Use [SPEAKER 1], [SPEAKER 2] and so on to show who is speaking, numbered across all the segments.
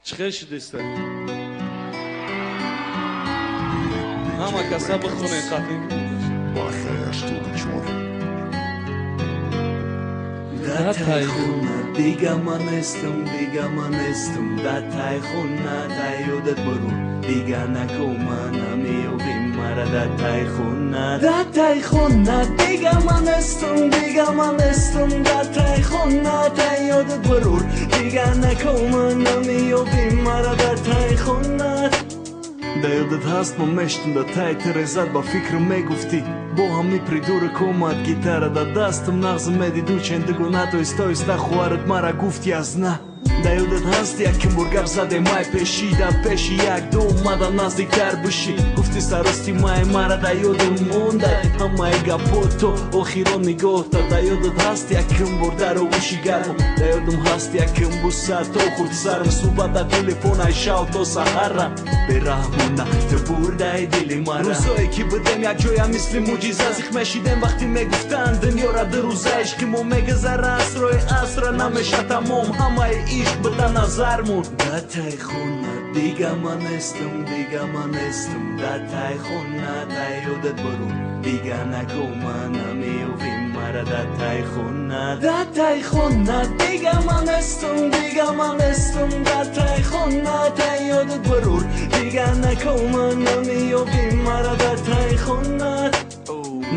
[SPEAKER 1] Чӣ хел шудеста? Ҳама каса бихонед қатъин.
[SPEAKER 2] Да тай хона дига ман нестам, дига ман нестам. Да тай хона да ёдат баро, дига нако ман намеёбим мара да тай хона. Да тай хона дига ман нестам, дига ман нестам. Да тай хона да ёдат баро, дига нако ман намеёбим мара да тай хона. Да ёдат ҳаст ман мештум да тай терезат ба фикр мегуфтӣ. Бо ҳами придурок омад гитара да дастам нағз медиду чендугона тоиста оиста хоҳарат мара гуфт язна. Да ёдат ҳаст яким бор гап задем май пеши да пеши як ду омада наздиктар бишӣ. Гуфти сарости май мара да ёдам мондай ҳамаи гапҳо то охирон нигоҳта. Да ёдат ҳаст яким бор дар оғӯши гармам. Да ёдам ҳаст яким буса то хурд сарам суҳбат дар телефон ай шав то саҳара. Бераҳмона ту бурдаи дили мара. Рӯзое ки будем якҷоя мисли мӯъҷиза зиқ мешидем вақте мегуфтанд дунёра ду рӯза ишқи мо мегузара асрои асра намеша тамом ҳамаи ишқ буда назармон. Да тай хона дига ман нестам, дига ман нестам. Да тай хона да ёдат баро, дига нако ман намеёбим мара да тай хона. Да тай хона дига ман нестам, дига ман нестам. Да тай хона да ёдат баро, дига нако ман намеёбим мара да тай хона.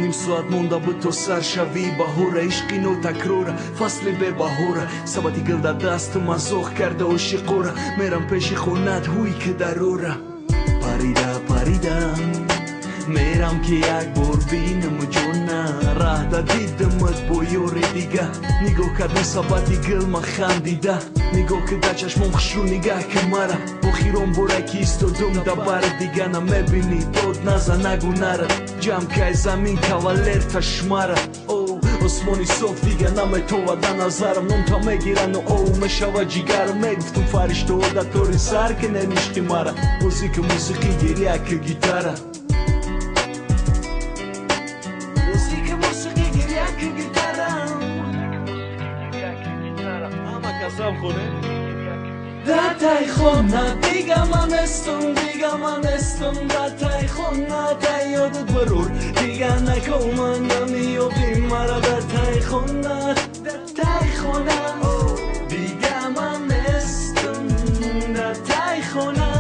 [SPEAKER 2] Ним соат монда буд то сар шавӣ баҳора, ишқи нотакрора, фасли бебаҳора. Сабати гил дар дастам азоқ карда ошиқора. Мерам пеши хонат ҳуй ки дарора. Парида парида мерам ки як бор бинам ҷона. Раҳда дидамат бо ёри дига. Нигоҳ кардам сабати гил ман хандида. Нигоҳ ки дар чашмом хушрӯ нигаҳ ки мара. Охирон бора ки истодум да бар дига намебинӣ. Дод наза нагу нара. Ҷамъ кай замин кавалер ташмара. О осмони соф дига наметова да назарам. Номта мегирану оу мешава ҷигарам. Мегуфтум фариштаҳо да тори сар ки неништи мара. Бозӣ ки мусиқӣ гиря ки гитара. Да тай хона дига ман нестам, дига ман нестам. Да тай хона да ёдат барор, дига нако ман намеёбим мара да тай хона. Да тай хона дига ман нестам, да тай хона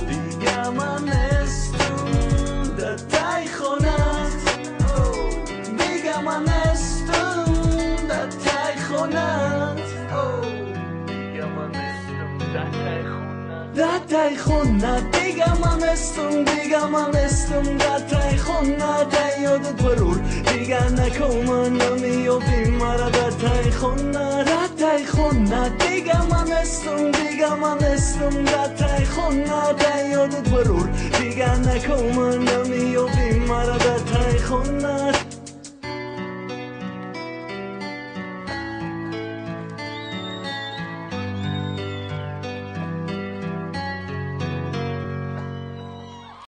[SPEAKER 2] дига ман нестам, да тай хона дига ман нестам, да тай хона. Да тай хона дига ман нестам, дига ман нестам. Да тай хона да ёдат барор, дига нако ман намеёбим мара да тай хона. Да тай хона дига ман нестам, дига ман нестам. Да тай хона да ёдат барор, дига нако ман намеёбим.